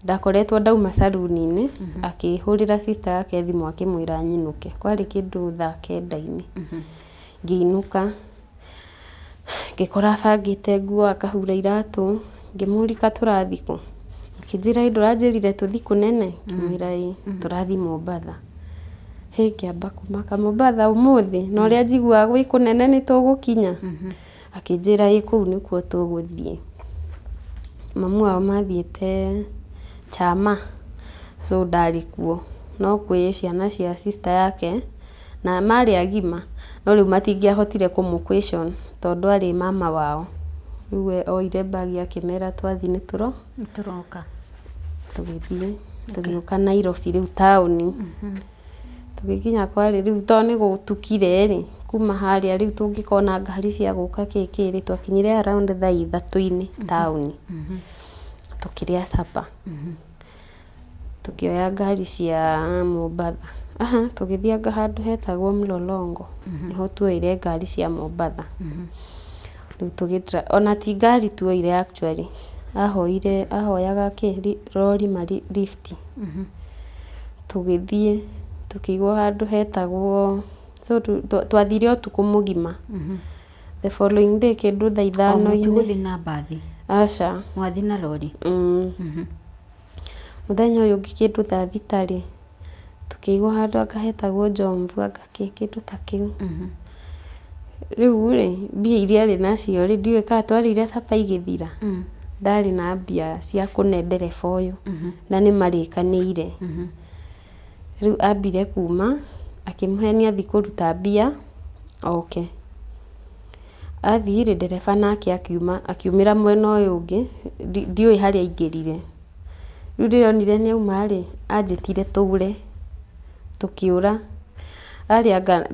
Ndakoretwo ndauma caruni-inĩ, akĩhũrĩra sister yake thimũ akĩmwĩra nyinũke. Kwarĩ kĩndũ thaa kenda-inĩ. Ngĩinũka, ngĩkora abangĩte nguo akahura iratũ, ngĩmũria ka tũrathiĩ kũ? Akĩnjĩra ĩ ndũranjĩrire tũthiĩ kũnene? Ngĩmwĩra ĩ, tũrathiĩ Mombatha. Hĩ ngĩamba kũmaka Mombatha ũmũthĩ? Na ũrĩa njiguaga gwĩ kũnene nĩ tũgũkinya? Akĩnjĩra ĩ kũu nĩkuo tũgũthiĩ. Mamu wao mathiĩte chama so ndarĩ kuo, no kwĩ ciana cia sister yake na marĩ agima no rĩu matingĩahotire kũmũ question tondũ arĩ mama wao. Rĩu we oire bag akĩmera twathiĩ nĩ tũro Nĩtũroka. Tũgĩthiĩ tũgĩũka Nairobi rĩu taũni. Tũgĩkinya kwarĩ rĩu tondũ nĩ gũtukire rĩ, kuma harĩa rĩu tũngĩkona ngari cia gũka kĩ kĩ rĩ, twakinyire around thaa ithatũ-inĩ taũni. Tũkĩrĩa supper. Tũkĩoya ngari cia Mombatha. Aha, tũgĩthianga handũ hetagwo Mlolongo, nĩho tuoire ngari cia Mombatha. Rĩu tũgĩ ona ti ngari tuoire actually, ahoire ahoyaga kĩ rori ma lift. Tũgĩthiĩ tũkĩigwo handũ hetagwo, so twathire ũtukũ mũgima. The following day kĩndũ thaa O ithano-inĩ. Mũtigũthiĩ na mbathi? Aca. Mwathiĩ na rori? Mm. Mũthenya ũyũ ũngĩ kĩndũ thaa thita rĩ, tũkĩigwo handũ anga hetagwo Jomvu anga kĩ, kĩndũ ta kĩu. Rĩu rĩ, mbia iria arĩ nacio rĩ, ndiũĩ kana twarĩire supper igĩthira. Ndarĩ na mbia cia kũne ndereba ũyũ, na nĩ marĩkanĩire. Rĩu ambire kuma, akĩmũhe nĩ athiĩ kũruta mbia, oke. Athiĩ rĩ, ndereba nake akiuma, akiumĩra mwena ũyũ ũngĩ, ndiũĩ harĩa aingĩrire. Rĩu ndĩronire nĩ auma rĩ, anjĩtire tũre, tũkĩũra. Arĩ anga,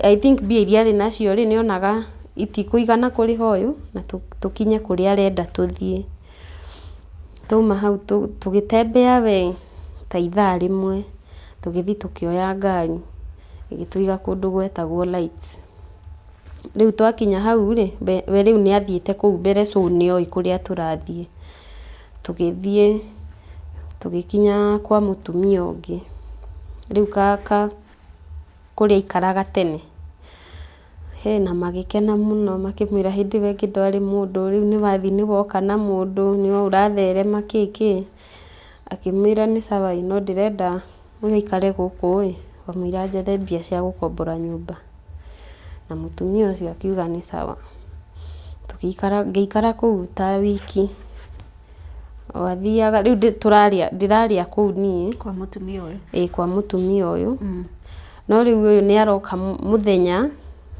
I think mbia iria arĩ nacio rĩ, nĩ onaga itikũigana kũrĩha ũyũ, na tũkinye kũrĩa arenda tũthiĩ. Twauma hau tũgĩtembea we ta ithaa rĩmwe, tũgĩthiĩ tũkĩoya ngari, ĩgĩtũiga kũndũ gwetagwo Lights. Rĩu twakinya hau rĩ, we rĩu nĩ athiĩte kũu mbere so nĩ oĩ kũrĩa tũrathiĩ. Tũgĩthiĩ tũgĩkinya kwa mũtumia ũngĩ, rĩu ka ka kũrĩa aikaraga tene. He na magĩkena mũno makĩmwĩra hĩndĩ ĩyo ĩngĩ ndwarĩ mũndũ, rĩu nĩ wathiĩ nĩ woka na mũndũ, no ũratherema kĩ kĩ. Akĩmwĩra nĩ sawa ĩ, no ndĩrenda ũyũ aikare gũkũ ĩ, kamũira njethe mbia cia gũkombora nyũmba. Na mũtumia ũcio akiuga nĩ sawa. Tũgĩikara, ngĩikara kũu ta wiki. O athiaga, rĩu tũrarĩa, ndĩrarĩa kũu niĩ. Kwa mũtumia ũyũ? Ĩĩ, kwa mũtumia ũyũ. No rĩu ũyũ nĩ aroka mũthenya,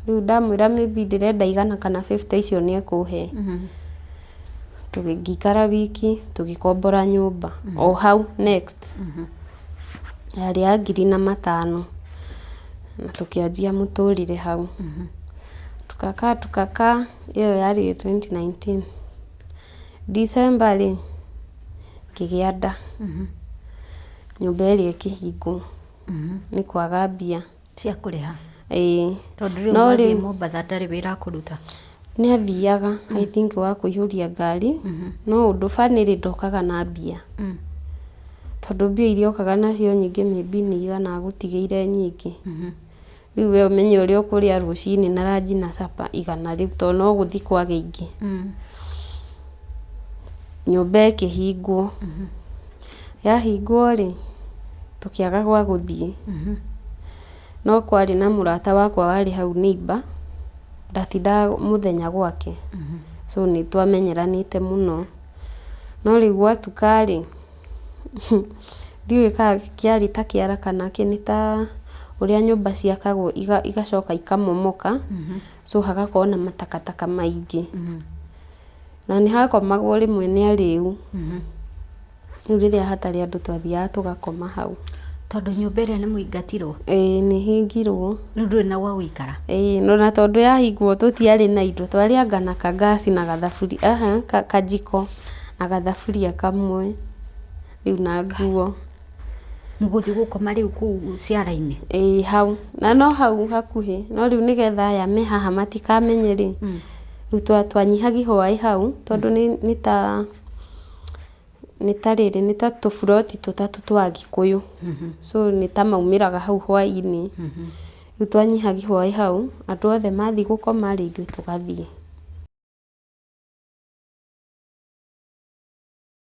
rĩu ndamwĩra maybe ndĩrenda 100 kana 50 icio nĩ ekũhe. Ngĩikara wiki, tũgĩkombora nyũmba o hau next. Yarĩ ya 4,500 na tũkĩanjia mũtũrĩre hau. Tukakaa tukakaa, ĩyo yarĩ 2019. December rĩ, ngĩgĩa nda. Nyũmba ĩrĩa ĩkĩhingwo nĩ kwaga mbia. Cia kũrĩha? Ĩĩ. Tondũ rĩu No mwathiĩ rĩu Mombatha ndarĩ wĩra akũruta? Nĩ athiaga, I think wa kũihũria ngari, no ũndũ funny rĩ, ndokaga na mbia. Tondũ mbia iria okaga nacio nyingĩ maybe nĩ 100 agũtigĩire nyingĩ. Rĩu we ũmenye ũrĩa ũkũrĩa rũcinĩ na ranji na supper 100 rĩu tondũ no gũthiĩ kwage ingĩ. Nyũmba ĩkĩhingwo. Yahingwo rĩ, tũkĩaga gwa gũthiĩ. No kwarĩ na mũrata wakwa warĩ hau neighbor, ndatindaga mũthenya gwake. So nĩ twamenyeranĩte mũno. No rĩu gwatuka rĩ, ndiũĩ kana kĩarĩ ta kĩara kana kĩ, nĩ ta ũrĩa nyũmba ciakagwo igacoka ikamomoka, so hagakorwo na matakataka maingĩ. Na nĩ hakomagwo rĩmwe nĩ arĩu. Rĩu rĩrĩa hatarĩ andũ twathiaga tũgakoma hau. Tondũ nyũmba ĩrĩa nĩ mũingatirwo? Ĩĩ, nĩ hingirwo. Rĩu ndũrĩ na gwa gũikara? Ĩĩ, na tondũ yahingwo tũtiarĩ na indo, twarĩ anga na kangasi na gathaburia, aha, kajiko na gathaburia kamwe, rĩu na nguo. Mũgũthiĩ gũkoma rĩu kũu ciara-inĩ? Ĩĩ, hau. Na no hau hakuhĩ, no rĩu nĩgetha aya me haha matikamenye rĩ, rĩu twanyihagia hwaĩ hau, tondũ nĩ ta Nĩ ta rĩrĩ, nĩ ta tũburoti tũtatũ twa Agĩkũyũ. So nĩ ta maumĩraga hau hwaĩ-inĩ. Rĩu twanyihagia hwaĩ hau, andũ othe mathiĩ gũkoma rĩ, ithuĩ tũgathiĩ.